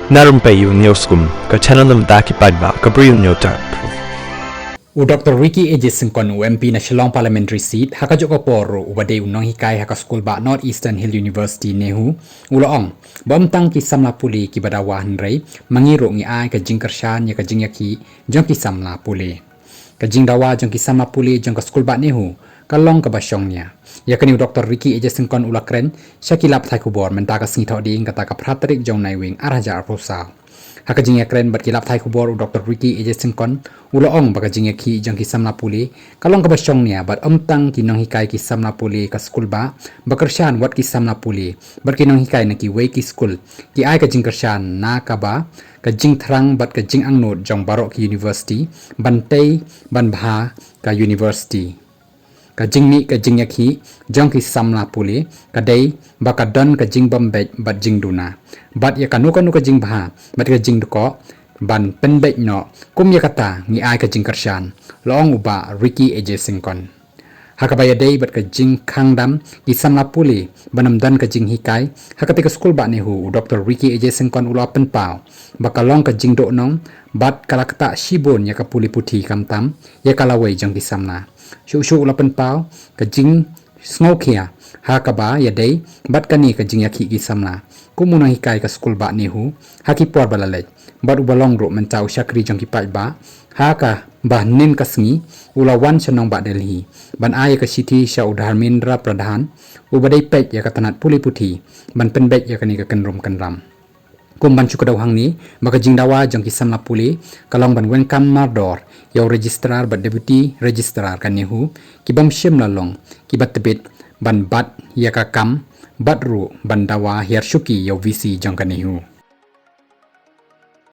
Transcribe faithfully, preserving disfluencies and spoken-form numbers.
Na Rympei U News Kum, ka channel na bynta ki paidbah ka Bri U News Tap. U Doktor Ricky A J Syngkon, u M P na Shillong Parliamentary Seat, ha kajuh ka por ruh uba dei u nonghikai ha ka skul bah North Eastern Hill University, NEHU, u la ong ba ym tang ki samla pule kiba dawa hynrei ma ngi ruh ngi ai ka jingkyrshan ïa ka jingïakhih jong ki samla pule. Ka jingdawa jong ki samla pule jong ka skul bah NEHU ka long kaba shongnia. Ïa kane u Doktor Ricky A J Syngkon u la kren sha ki lad pathai khubor mynta ka sngi Thohdieng, kata ka phra tarik jong u Naiwieng ar hajar arphew saw. Ha ka jingïakren bad ki lad pathai khubor, u Doktor Ricky A J Syngkon u la ong ba ka jingïakhih jong ki samla pule ka long kaba shongnia bad ym tang ki nonghikai ki samla pule ka skul bah ba kyrshan, wat ki samla pule bad ki nonghikai na kiwei ki skul ki ai ka jingkyrshan na kaba ka jingthrang bad ka jingangnud jong baroh ki university ban tei ban bha ka university. Ka jingmih ka jingïakhih jong ki samla pule ka dei ba ka don ka jingbym beit bad jingduna, bad ïa kano kano ka jingbha bad ka jingdkoh ban pynbeit noh, kum ïa kata ngi ai ka jingkyrshan, la ong u bah Ricky A J Syngkon. Ha kaba ïadei bad ka jingkhang dam ki samla pule ban ym don ka jinghikai ha kata ka skul bah NEHU, u Doktor Ricky A J Syngkon u la pynpaw ba ka long ka jingduhnong bad ka la ktah shibun ïa ka pule puthi, khamtam ïa ka lawei jong ki samla. Shuh shuh u la pynpaw ka jingsngewkhia ha kaba ïadei bad kane ka jingïakhih ki samla. Kum u nonghikai ka skul bah NEHU, ha ki por ba la leit bad uba long ruh mynta u shakri jong ki paidbah, ha kaba hynnin ka sngi u la wan sha nongbah Delhi ban ai ïa ka shithi sha u Dharmendra Pradhan, uba dei peit ïa ka tnat pule puthi, ban pynbeit ïa kane ka kynrum kynram. Kum ban shu kdew hangne ba ka jingdawa jong ki samla pule ka long ban weng kam mardor ïa u Registrar bad Deputy Registrar ka NEHU, ki bym shym la long kiba tbit ban bat ïa ka kam bad ruh ban dawa hiar shuki ïa u V C jong ka NEHU.